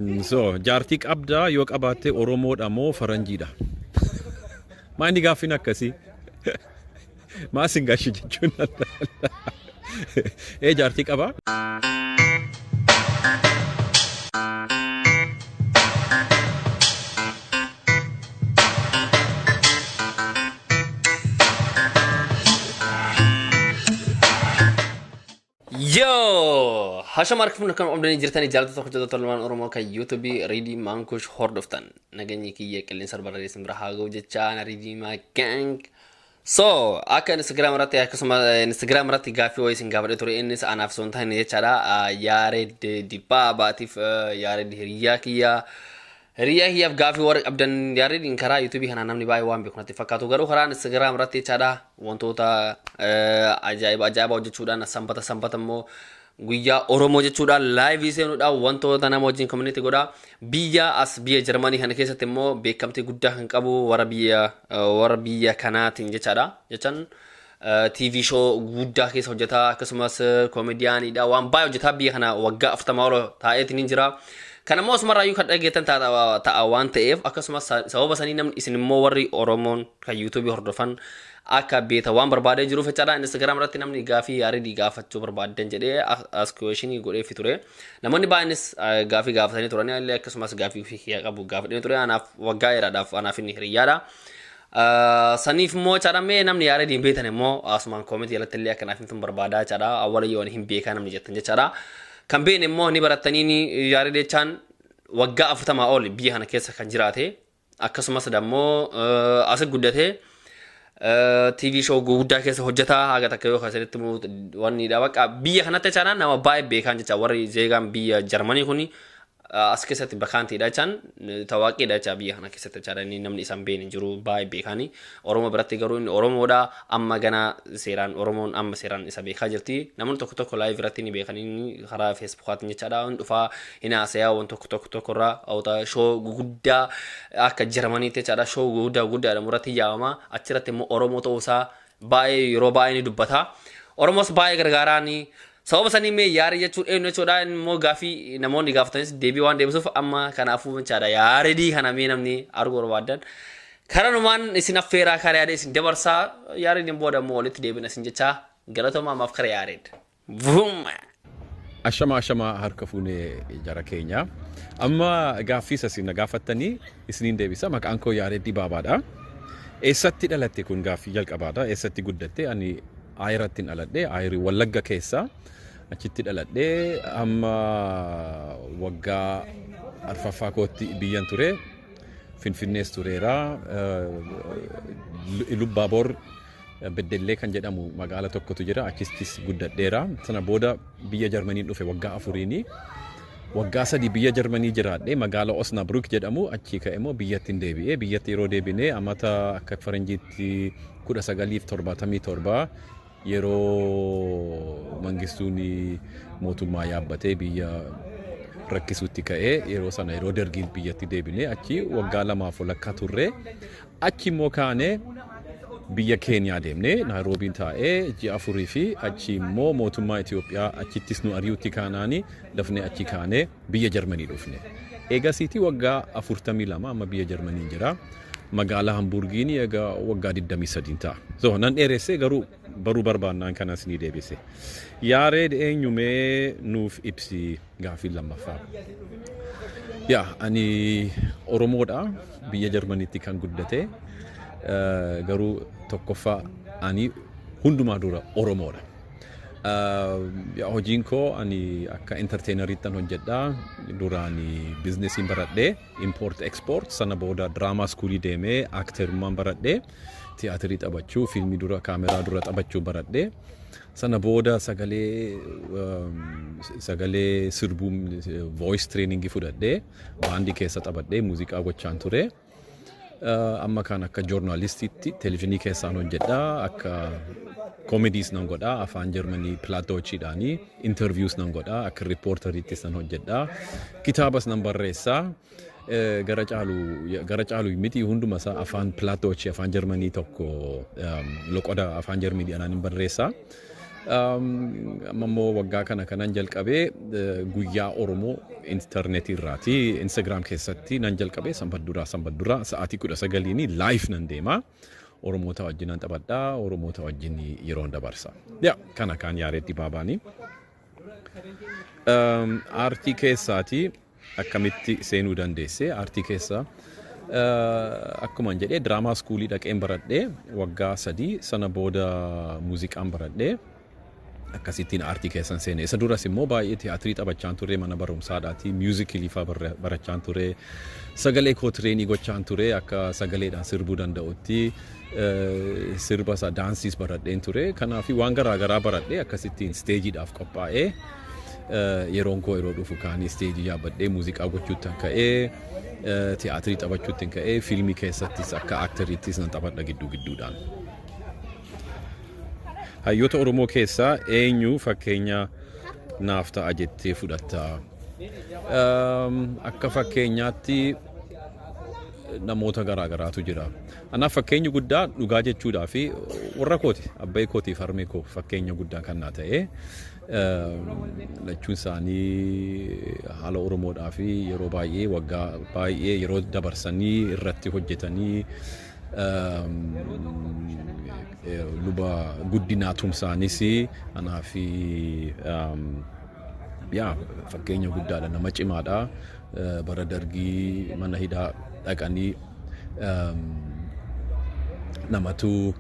So, jaartii qabdaa? Yoo qabaatte Oromoodha moo faranjiidha? Maa inni gaaffiin akkasii? Maa sin gashi jechuun ee jaartii qabaa? Yoo! Hashama harka fuunee akkam qabdanii jirtanii jaallattoota hojjettoota tolmaan Oromoo kan yuutuubii Riidii Maankush hordoftan. Nageenyi kiyya qilleensa barreessin bira haa ga'u jecha ana Riidii Maank. So, akka Instagram irratti akkasuma Instagram irratti gaaffii wayii isin gaafadhee ture, innis anaaf osoo hin taane jechaadha. Yaared Dibbaa baatiif Yaared hiriyaa kiyya. Hiriyaa kiyyaaf gaaffii warri qabdan, Yaarediin karaa yuutuubii kanaa namni baay'ee waan beeku natti fakkaatu, garuu karaa Instagram irratti jechaadha wantoota ajaa'iba ajaa'iba hojjechuudhaan, sanbata sanbata immoo guyyaa Oromoo jechuudhaan live seenuudhaan wantoota nama wajjin community godhaa. Biyya as biyya Jarmanii kana keessatti immoo beekamtii guddaa kan qabu warra biyya kanaatiin jechaadha. Jechaan TV show guddaa keessa hojjetaa, akkasumas koomediyaaniidha, waan baay'ee hojjetaa, biyya kana waggaa 40 ol taa'eetiin hin jira. Kana immoo asumarraayyuu kan dhageettan ta'a waan ta'eef, akkasumas sababa sanii namni isin immoo warri Oromoon kan yuutuubii hordofan akka beeta waan barbaadee jiruuf jechaadha. Instagram irratti namni gaafii Yaaredii gaafachuu barbaaddan jedhee as question godheefi ture. Namoonni baay'eenis gaafii gaafatanii turan illee, akkasumas gaafii ofii kiyyaa qabu gaafadhee ture. Anaaf waggaa dheeraadhaaf anaaf inni hiriyyaadha. Saniif immoo jechaadha, mee namni Yaaredii hin beektan immoo asumaan comment jalatti illee akka naaf himtan barbaadaa jechaadha. Awwala yoo hin beekaa namni jettan jechaadha. Kan beekne immoo ni barattanii. Yaaredii jechaan waggaa 40 ol biyya kana keessa kan jiraate, akkasumas dammoo asi guddatee TV show guddaa keessa hojjetaa haga takka yoo kasanitti wanni dha. Bakka biyya kanatti jechaadha nama baay'ee beekaan jecha, warri zeegaan biyya Jarmanii kuni as keessatti bakaantiidha jechaan tawaaqiidha jecha biyya kana keessatti jechaadha. Inni namni isaan beekne hin jiru, baay'ee beekaani Oromoo biratti. Garuu inni Oromoodha. Amma gana seeraan Oromoon amma seeraan isa beekaa jirti. Namoonni tokko tokko live irratti ni beekan, inni karaa Facebookaatiin jechaadha hin dhufaa, hin haasayaa waan tokko tokko tokko irraa awwaata. Show guguddaa akka Jarmaniitti jechaadha, show guguddaa guguddaa jedhamu irratti yaamama. Achirratti immoo Oromoo ta'uusaa baay'ee yeroo baay'ee ni dubbata. Oromoos baay'ee gargaaraani. Sababa sanii mee Yaarii jechuun eenyu jechuudha immoo gaafii namoonni gaafatanis deebii waan deebisuuf amma kanaafuu jechaadha, Yaaredii kana mee namni arguu barbaadan karanumaan isin affeeraa, karaa yaadee isin dabarsaa. Yaarediin booda immoo walitti deebina isin jechaa, galatoomaa ammaaf kara Yaared. Vuum! Ashama ashama, harka fuunee jara keenya. Amma gaaffii isa isin na gaafattanii isiniin deebisa. Maqaan koo Yaared Dibaabaadha. Eessatti dhalatte? Kun gaaffii jalqabaadha. Eessatti guddatte? Ani Ayiratti dhaladhe. Ayiri Wallagga keessa. Achitti dhaladhe. Amma waggaa arfaffaa kootti biyyan ture. Finfinnees tureera. Lubbaaboor Beddellee kan jedhamu magaala tokkotu jira. Achittis guddadheera. Sana booda biyya Jarmaniin dhufe waggaa 4n. Waggaa 3 biyya Jarmanii jiraadhe, magaala Osnabrück jedhamu. Achii ka'e immoo biyyatti hin deebi'e. Biyyatti yeroo deebine amata akka faranjiitti 1977, yeroo Mangistuun mootummaa yaabbatee biyya rakkisuutti ka'ee, yeroo sana yeroo Dargiin biyyatti deebine, achi waggaa 2f walakkaa turre. Achi immoo kaanee biyya Keeniyaa deemnee Naayiroobiin taa'ee ji'a 4 fi achi immoo mootummaa Itoophiyaa achittis nu ari'utti kaanaanii dafnee achi kaanee biyya Jarmanii dhufne. Eegasiitii waggaa 42 amma biyya Jarmanii jira. Magaalaa Hamburgiin egaa waggaa 23 ta'a. So nan dheeressee, garuu baruu barbaannaan kanas ni deebise. Yaareed eenyumee nuuf ibsi, gaaffii lammaffaa. Yaa, ani Oromoodha. Biyya Jarmaniitti kan guddate. Garuu tokkoffaa ani hundumaa dura Oromoodha. Hojiin koo ani akka entertaineriittan hojjedha. Duraan businessiin baradhee, import export, sana booda drama schoolii deemee actorummaan baradhee, tiyaatirii taphachuu, fiilmii dura kaameraa dura taphachuu baradhee. Sana booda sagalee sirbuu voice training fudhadhee, baandii keessa taphadhee muuziqaa gochaan ture. Amma kan akka journalistiitti televizyinii keessaan hojjedha. Akka comedies nan godha, afaan Jarmanii Plattdeutschidhaanii interviews nan godha, akka reporteriittis nan hojjedha. Kitaabas nan barreessa. Gara caalu miti, hunduma isaa afaan Plattdeutsch, afaan Jarmanii tokko, loqoda afaan Jarmaniidhaan hin barreessa. Amma immoo waggaa kana kanan jalqabee guyyaa Oromoo intarneetii irraati. Instagram keessatti nan jalqabee sanbat duraa sa'aatii 19n live nan deema. Oromoota wajjin nan taphadhaa, Oromoota wajjin yeroon dabarsa. Yaa, kana kaan Yaareed Dibaabaanii. Aartii keessaati akkamitti seenuu dandeesse? Aartii keessa akkuma jedhee drama schoolii dhaqeen baradhee waggaa 3, sana booda muuziqaan baradhee akkasittiin aartii keessan seene. Isa duras immoo baay'ee tiyaatirii taphachaan ture mana barumsaadhaati, musicalii fa'aa barachaan ture, sagalee koo trainii gochaan ture akka sagaleedhaan sirbuu danda'utti, sirba isaa daansiis baradheen ture. Kanaaf waan garaa garaa baradhee akkasittiin stageiidhaaf qophaa'ee yeroon koo yeroo dhufu kaanii stageii yaabbadhee muuziqaa gochuutti kan ka'ee, tiyaatirii taphachuutti kan ka'ee, fiilmii keessattis akka actoriittis nan taphadha gidduu gidduudhaan. Hayyoota Oromoo keessaa eenyu fakkeenya naaf ta'a jettee fudhatta? Akka fakkeenyaatti namoota garaa garaatu jira. Anaaf fakkeenyi guddaa dhugaa jechuudhaa fi warra kooti, abbaa kootii fi harmee koo fakkeenya guddaa kan naa ta'e. Lachuun isaanii haala Oromoodhaa fi yeroo baay'ee, waggaa baay'ee yeroo dabarsanii irratti hojjetanii, Luba Guddinaa Tumsaanis anaa fi yaa fakkeenya guddaadha, nama cimaadha. Bara Dargii mana hidhaa dhaqanii namatu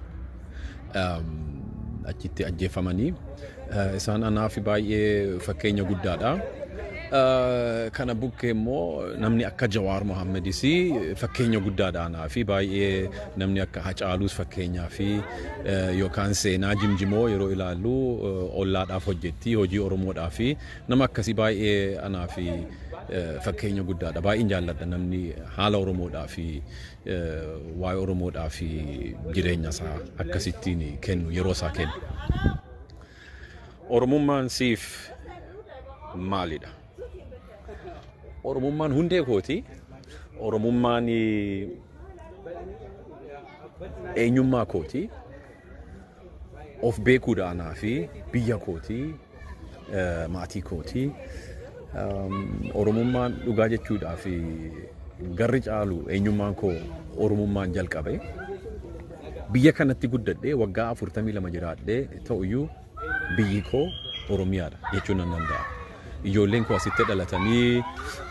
achitti ajjeefamanii, isaan anaaf baay'ee fakkeenya guddaadha. Kana bukkee immoo namni akka Jawaar Mohammedis fakkeenya guddaadha anaa fi baay'ee, namni akka Hacaaluus fakkeenyaa fi yookaan seenaa Jimjimoo yeroo ilaallu ollaadhaaf hojjetti, hojii Oromoodhaa fi nama akkasii baay'ee anaa fi fakkeenya guddaadha. Baay'een jaalladha namni haala Oromoodhaa fi waa'ee Oromoodhaa fi jireenya isaa akkasittiin kennu, yeroo isaa kennu. Oromummaan siif maalidha? Oromummaan hundee kooti. Oromummaan eenyummaa kooti. Of beekuudha anaa fi biyya kooti, maatii kooti. Oromummaan dhugaa jechuudhaa fi garri caalu eenyummaan koo Oromummaan jalqabe. Biyya kanatti guddadhee waggaa 42 jiraadhee ta'uyyuu biyyi koo Oromiyaadha jechuun nan danda'a. Ijoolleen koo asitti dhalatanii,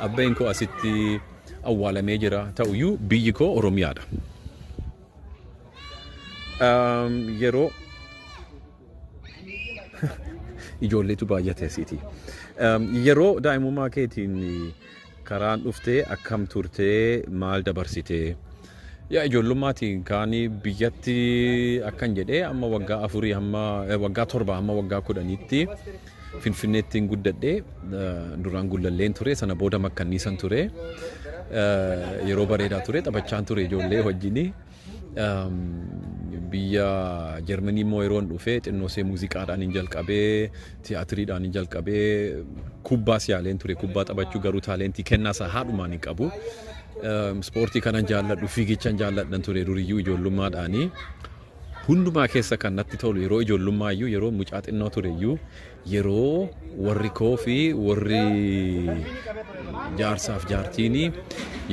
abbeen koo asitti awwaalamee jira ta'uyyuu biyyi koo Oromiyaadha. Yeroo ijoolleetu baay'ate asiiti. Yeroo daa'imummaa keetiin karaan dhuftee akkam turtee, maal dabarsitee? Yaa, ijoollummaatti kaanii biyyatti akkan jedhee amma waggaa 4 hamma waggaa 7 hamma waggaa 10tti Finfinneetti guddadhee. Duraan Gullalleen ture, sana booda Makkanniisan ture. Yeroo bareedaa ture, taphachaan ture ijoollee wajjini. Biyya Jarmanii immoo yeroon dhufe xinnoosee muuziqaadhaan hin jalqabee, tiyaatiriidhaan hin jalqabee, kubbaas yaaleen ture, kubbaa taphachuu, garuu talentii kennaa isaa haadhumaan hin qabu. Ispoortii kanan jaalladhu, fiigichan jaalladhan ture duriyyuu ijoollummaadhaanii. Hundumaa keessa kan natti tolu yeroo ijoollummaa iyyuu, yeroo mucaa xinnoo ture iyyuu, yeroo warri koo fi warri jaarsaaf jaartiin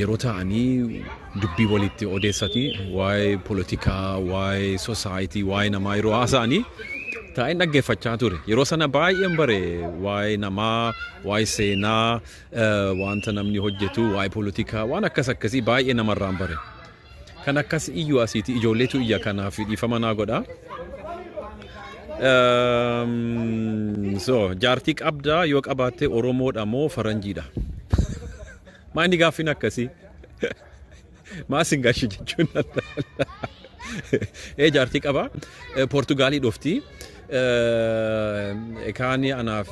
yeroo ta'anii dubbii walitti odeessanii, waa'ee polotikaa, waa'ee society, waa'ee namaa yeroo haasa'anii taa'een dhaggeeffachaa ture. Yeroo sana baay'een bare waa'ee namaa, waa'ee seenaa, wanta namni hojjetu, waa'ee polotikaa, waan akkas akkasii baay'ee namarraan bare. Kan akkas iyyuu asiiti ijoolleetu iyya, kanaaf dhiifama naa godha. So jaartii qabdaa? Yoo qabaatte Oromoodha moo Faranjiidha? Maa inni gaaffiin akkasii? Maa sin gashi jechuun. Ee, jaartii qaba. Poortugaalii dhufti. Kaani anaaf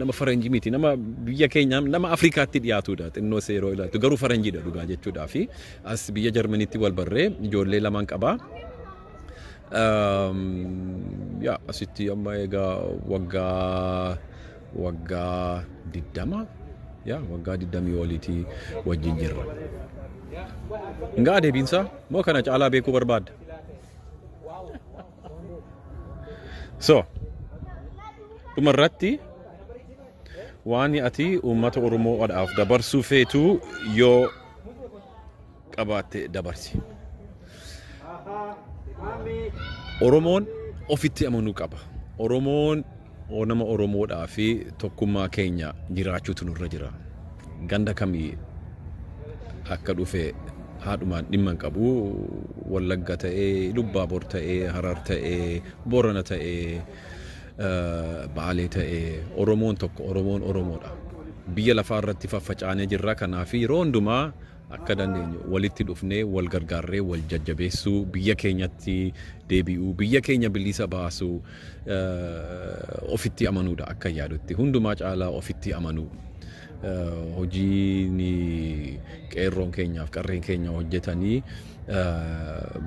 nama faranjii miti, nama biyya keenya, nama Afrikaatti dhiyaatudha xinnoo ishee yeroo ilaaltu, garuu faranjiidha dhugaa jechuudhaa fi as biyya Jarmaniitti wal barree, ijoollee lamaan qaba. Yaa, asitti amma egaa waggaa 20, yaa, waggaa 20 oliitii wajjin jirra. Ngaa deebiinsaa moo kana caalaa beekuu barbaadda? So, Dhumarratti waan ati uummata Oromoodhaaf dabarsuu feetu yoo qabaatte dabarsi. Oromoon ofitti amanuu qaba. Oromoon nama Oromoodhaa fi tokkummaa keenya jiraachuutu nurra jira. Ganda kamii akka dhufe haadhumaan dhimma hin qabu. Wallagga ta'ee, Lubbaabor ta'ee, Harar ta'ee, Boorana ta'ee, Baalee ta'ee, Oromoon tokko, Oromoon Oromoodha. Biyya lafaa irratti faffacaanee jirra. Kanaaf yeroo hundumaa akka dandeenyu walitti dhufnee wal gargaarree wal jajjabeessuu, biyya keenyatti deebi'uu, biyya keenya bilisa baasuu, ofitti amanuudha akka yaadutti. Hundumaa caalaa ofitti amanuu. Hojiin qeerroon keenyaaf qarreen keenya hojjetanii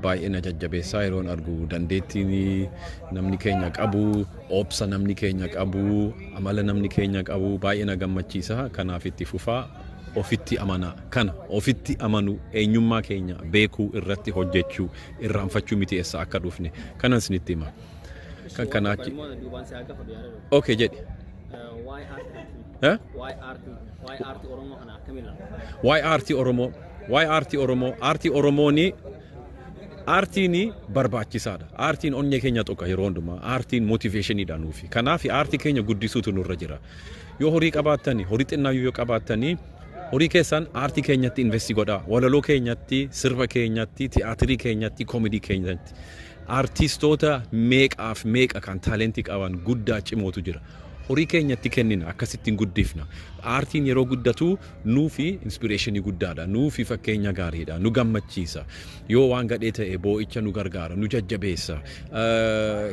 baay'ee na jajjabeessaa yeroon argu, dandeettiin namni keenya qabu, obsa namni keenya qabu, amala namni keenya qabu baay'ee na gammachiisa. Kanaaf itti fufaa, ofitti amanaa. Kana ofitti amanu, eenyummaa keenya beekuu, irratti hojjechuu, irraanfachuu miti eessa akka dhufne. Kanan isinitti hima. Kan kanaachi. Okay jedhi. Eh? Waa'ee aartii Oromoo. Waa'ee aartii Oromoo. Aartii Oromooni aartiin barbaachisaadha. Aartiin onnee keenya tuqa yeroo hundumaa. Aartiin motivationiidha nuufi. Kanaaf aartii keenya guddisuutu nurra jira. Yoo horii qabaattanii, horii xinnaa yoo qabaattanii, horii keessan aartii keenyatti invest godhaa. Walaloo keenyatti, sirba keenyatti, tiyaatirii keenyatti, koomedii keenyatti. Aartistoota meeqaaf meeqa kan talentii qaban guddaa cimootu jira. Horii keenyatti kennina, akkasittiin guddifna. Aartiin yeroo guddatu nuufi inspirationii guddaadha. Nuufi fakkeenya gaariidha. Nu gammachiisa. Yoo waan gadhee ta'e boo'icha nu gargaara, nu jajjabeessa.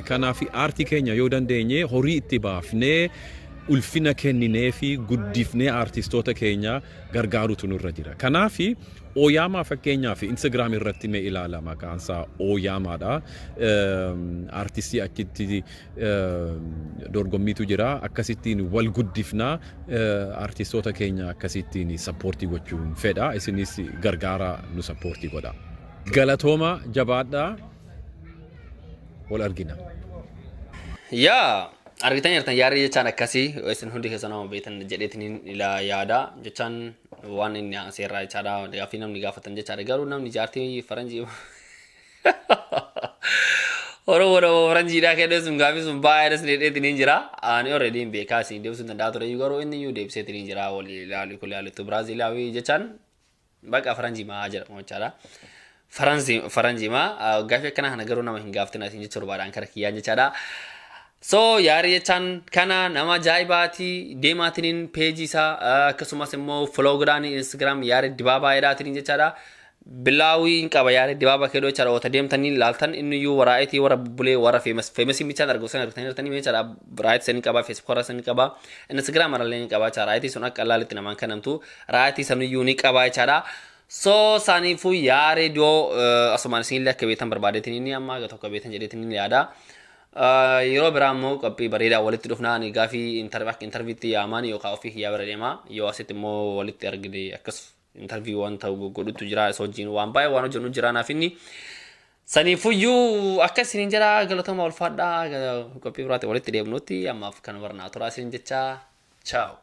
Kanaaf aartii keenya yoo dandeenye horii itti baafnee, ulfina kenninee fi guddifnee aartistoota keenya gargaarutu nurra jira. Kanaaf Ooyaamaa fakkeenyaaf Instagram irratti mee ilaala, maqaan isaa Ooyaamaadha. Aartistii achitti dorgommiitu jira. Akkasittiin wal guddifnaa, aartistoota keenya akkasittiin support gochuun fedha. Isinis gargaara, nu support godha. Galatooma, jabaadhaa, wal argina. Yaa, argitan jirtan, yaarri jechaan akkasii isin hundi keessan nama beektan jedheetiin ila yaada jechaan waan inni seerraa jechaadha, gaaffii namni gaafatan jechaadha. Garuu namni jaartii faranjii Oromoo nama faranjiidhaa kennee sun gaaffii sun baay'ee jedheetiin hin jira. Ani already hin beekaa, isin deebisuu hin danda'a ture, garuu inni iyyuu deebiseetiin hin jira. Walii ilaalu kun ilaalutu Biraazilaawii jechaan baqa faranjii maa jedhamu jechaadha. Faranjii maa gaaffii akkanaa kana garuu nama hin gaaftin asin jecha barbaadaan kara kiyyaan jechaadha. So yaarii jechaan kana nama ajaa'ibaati. Deemaatiniin peejii isaa akkasumas immoo follow godhaan Instagram Yaarii Dibaabaa jedhaatiin jechaadha. Bilaawii hin qaba Yaarii Dibaabaa keedoo jechaadha. Wata deemtanii laaltan inni iyyuu waraa'itii warra bubbulee warra famous famousii michaan argu san argitanii jirtanii jechaadha. Raayitii sanii qaba, Facebook irra sanii qaba, Instagram irra ni qaba jechaadha. Raayitii sun akka laalitti namaan kennamtu raayitii saniyyuu ni qaba jechaadha. So saniifuu yaaree doo asumaan isinillee akka beektan barbaadeetiin inni amma aga tokko beektan jedheetiin inni yaada. Yeroo biraa immoo qophii bareedaa walitti dhufnaa. Ani gaafii akka interviewtti yaamaan yookaan ofii kiyyaa bira deemaa, yoo asitti immoo walitti argine akkas interview waan ta'u godhutu jira, isa wajjin waan baay'ee waan hojjennu jira naaf inni. Saniifuyyuu akka isiniin jedha, galatooma, ulfaadhaa, qophii biraatti walitti deemnutti ammaaf kan barnaa turaa isiniin jecha, ciao.